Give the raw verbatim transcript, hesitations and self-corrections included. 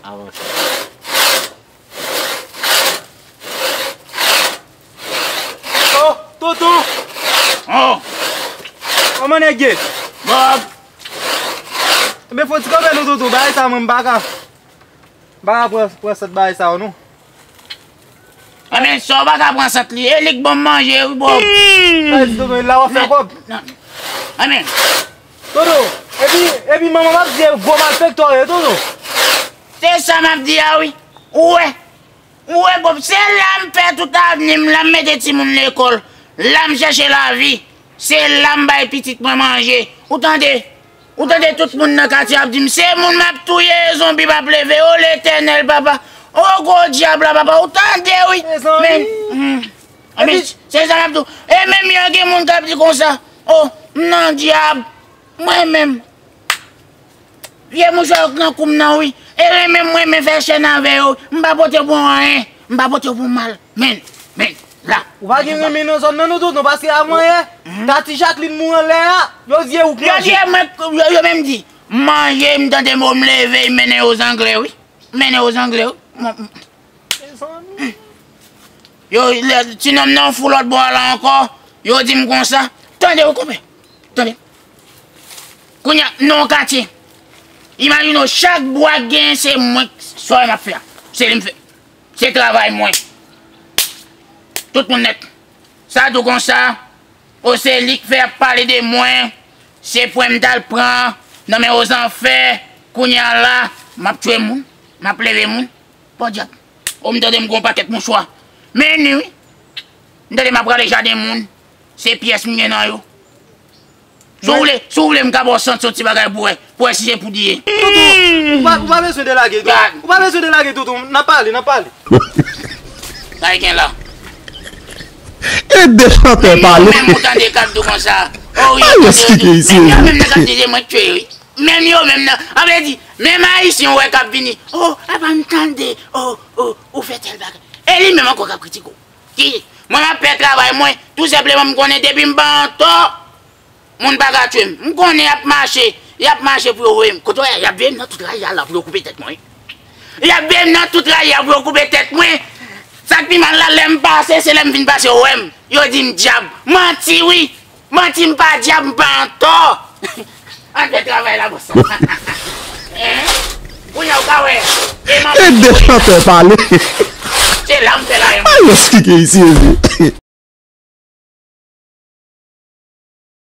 Avanse. Oh, Toto! Oh! Kòman nèg ye? Bob! Enben, fò ti kanpe non, Toto. Bagay sa, mwen, m pa ka. M pa ka pran, pran sant bagay sa yo, non. Enben, sa w pa ka pran sant li. E li k ban m manje, wi, Bob. Bagay ti Toto, la w ap fè kòb. Non. Enben. Toto, epi, epi manman m ap di e gwo malfektè w ye, Toto. Se sa m ap di a, wi. Ou wè. Ou wè, Bob, se la m fè tout avni m, la m mete timoun lekòl, la m chèche lavi, se la m bay pitit mwen manje. Ou tande? Ou tande tout moun nan katye ap di m, se moun m ap touye, zonbi p ap leve, o Letènèl, papa, o gwo dyab la, papa, ou tande, wi. Mezanmi. Men, hmm. Epi se sa m ap di w. E menm yo gen moun k ap di konsa, o, m nan dyab, mwen menm. Vye mouchwa yo k nan kou m nan, wi. E renmen m, renmen fè chèn avè yo. M pa pote pou anyen. M pa pote pou mal. Men, men, la. Ou pa gen renmen nan zòn nan, non, tonton, paske avan yè, Tati Jacqueline mouri anlè a, yo di e ou k manje. Yo di e mwen, yo, yo menm di, manje, m tande mo, m leve, m mennen yo zangle, wi. M mennen yo zangle, wi. Mezanmi. Yo, lè ti nonm nan fou lòt bò a la ankò, yo di m konsa. Tande, wi, konpè. Tande. Kounye a, nan yon katye. Imajine w, chak bwa k genyen, se mwen, sa m ap fè a. Se li m fè. Se travay mwen. Tout moun nèt. Sa tou konsa, o se li k fè y ap pale de mwen, se pwen m t al pran nan men Ozanfè, kounye a la, m ap tchwe moun, m ap leve moun. Podyab. O m tande m gen yon pakèt mouchwa. Men ni wi. M tande m ap rale jaden moun. Se pyès m gen nan yo. Si w vle, si w vle m ka ba w sant yon ti bagay pou wè. Pou wè si se poudi ye. Tonton, ou pa, ou pa bezwen delage, tonton. Ou pa bezwen delage, tonton. N ap pale, n ap pale. Sa y gen la. E de chantè pale. Menm ou tande k ap di w konsa. O wi, yo tande yo di. Menm yo menm nan k ap di se mwen k tchwe yo wi. Menm yo menm nan. An vle di, menm Ayisyen ou wè k ap vini. O, apa m tande. O, o, ou fè tèl bagay. E li menm ankò k ap kritike w. Ki, mwen m ap fè travay mwen. Tou senpleman m konnen depi m pa antò. Moun pa ka tchwe m. M konnen y ap mache. Y ap mache pou yo voye m. Kote w wè y ap voye m nan tout rayi a la pou yo koupe tèt mwen. Y ap voye m nan tout rayi a pou yo koupe tèt mwen. Sa k pi mal la, lè m pase, se lè m fin pase yo wè m. Yo di m dyab. Manti wi. Manti, m pa dyab, m pa antò. Ann fè travay la, bòs. Hein? Kounye a w ka wè. E de chantè pale. Se la m fè la. Ay, esplike isi, isi.